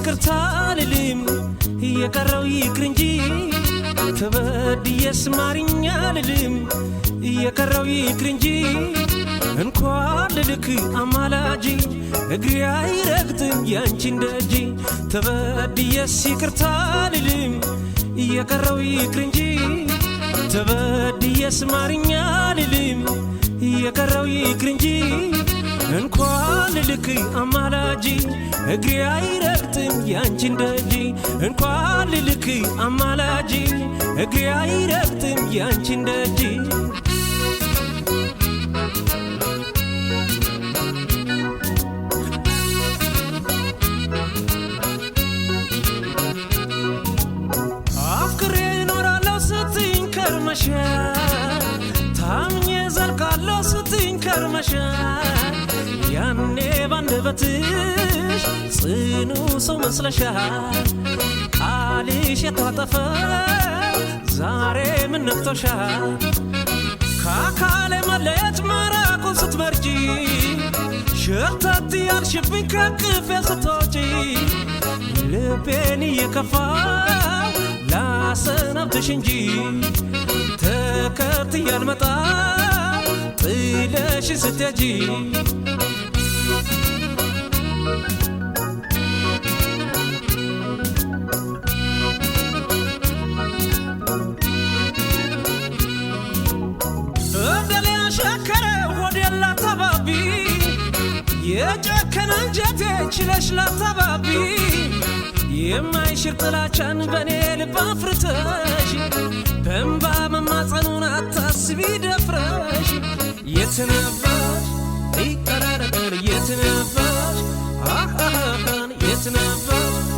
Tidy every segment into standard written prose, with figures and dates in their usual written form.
ይቅርታ አልልም የቀረው ይቅር እንጂ ተበድዬስ ማሪኝ አልልም የቀረው ይቅር እንጂ እንኳን ልልክ አማላጅ እግሬ አይረግጥም ያንቺን ደጅ ተበድዬስ ይቅርታ አልልም የቀረው ይቅር እንጂ ተበድዬስ ማሪኝ አልልም የቀረው ይቅር እንጂ እንኳን ልልክ አማላጅ እግሬ አይረግጥም ያንቺን ደጅ እንኳን ልልክ አማላጅ እግሬ አይረግጥም ያንቺን ደጅ አፍቅሬ እኖራለሁ ስትይኝ ከርመሻል ታምኜ ዘልቃለሁ ስትይኝ ከርመሻል ያኔ ባንደበትሽ ጽኑ ሰው መስለሻል ቃልሽ የታጠፈ ዛሬ ምን ነክቶሻል ከአካሌ መለየት መራቁን ስትመርጪ ሸርተት ያልሽብኝ ከቅፌ ስትወጪ ልቤን እየከፋው ላሰናብትሽ እንጂ ተከትዬ አልመጣም ጥለሽኝ ስትሄጂ በደሌ ያሻከረ ሆዴን ላታባቢ የጨከነ አንጀቴ ችለሽ ላታባቢ የማይሽር ጥላቻን በኔ ልብ አፍርተሽ በእንባ መማፀኑን አታስቢ ደፍረሽ የት ነበርሽ ይቀራረቀን የት ነበርሽ አሃሃን የት ነበርሽ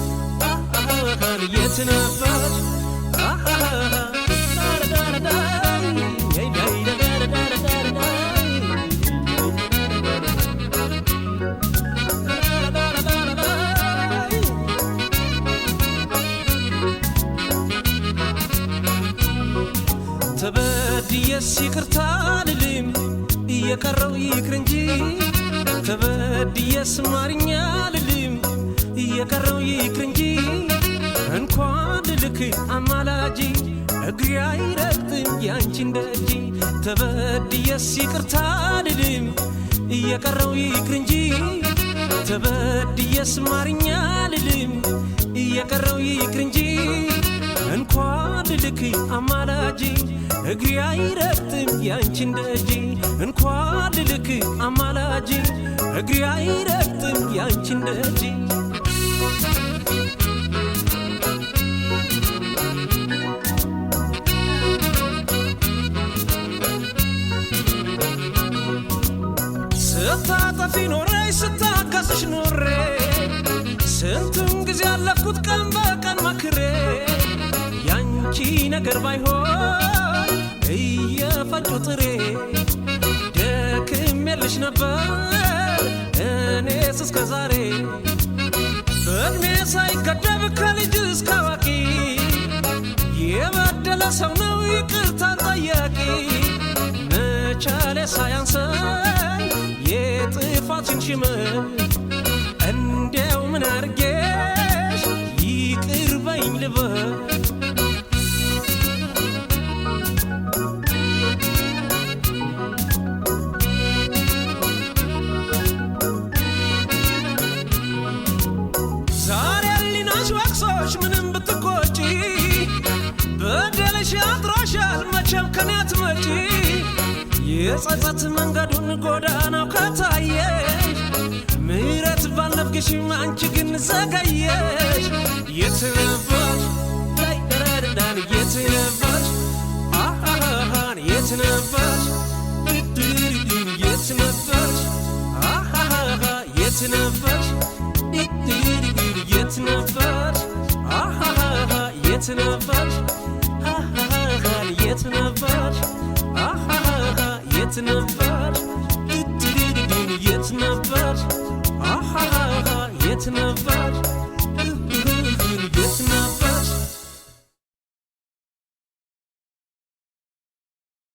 አሃሃን የት ነበርሽ አሃሃ ተበድዬስ ይቅርታ አልልም የቀረው ይቅር እንጂ ተበድዬስ ማሪኝ አልልም የቀረው ይቅር እንጂ እንኳን ልልክ አማላጅ እግሬ አይረግጥም ያንቺን ደጅ ተበድዬስ ይቅርታ አልልም የቀረው ይቅር እንጂ ተበድዬስ ማሪኝ አልልም የቀረው ይቅር እንጂ እንኳን ልልክ አማላጅ እግሬ አይረግጥም ያንቺን ደጅ እንኳን ልልክ አማላጅ እግሬ አይረግጥም ያንቺን ደጅ ስታጠፊ ኖሬ ስታገስሽ ኖሬ ስንቱን ጊዜ ያለፍኩት ቀን በቀን መክሬ ያንቺ ነገር ባይሆን እየፈጩ ጥሬ ደክሜልሽ ነበር እኔስ እስከ ዛሬ በእድሜ ሳይገደብ ከልጅ እስከ አዋቂ የበደለ ሰው ነው ይቅርታን ጠያቂ መቻሌ ሳያንሰኝ የጥፋትሽን ሽመል እንዲያው ምን አርጌሽ ይቅር በይኝ ልበል ዛሬ ሕሊናሽ ወቅሶሽ ምንም ብትቆጪ በደልሽ አጥሮሻል መቼም ከኔ አትመጪ የጸጸት መንገዱን ጎዳናው ከታየሽ ምሕረት ባልነፍግሽም አንቺ ግን ዘገየሽ የት ነበርሽ ላይ ደረደዳን የት ነበርሽ አሃሃን የት ነበርሽ ድድድን የት ነበርሽ አሃሃ የት ነበርሽ ድድድን የት ነበርሽ አሃሃ የት ነበርሽ አሃሃ የት ነበርሽ አሃሃ የት ነበርሽ ድድድን የት ነበርሽ አሃሃ የት ነበርሽ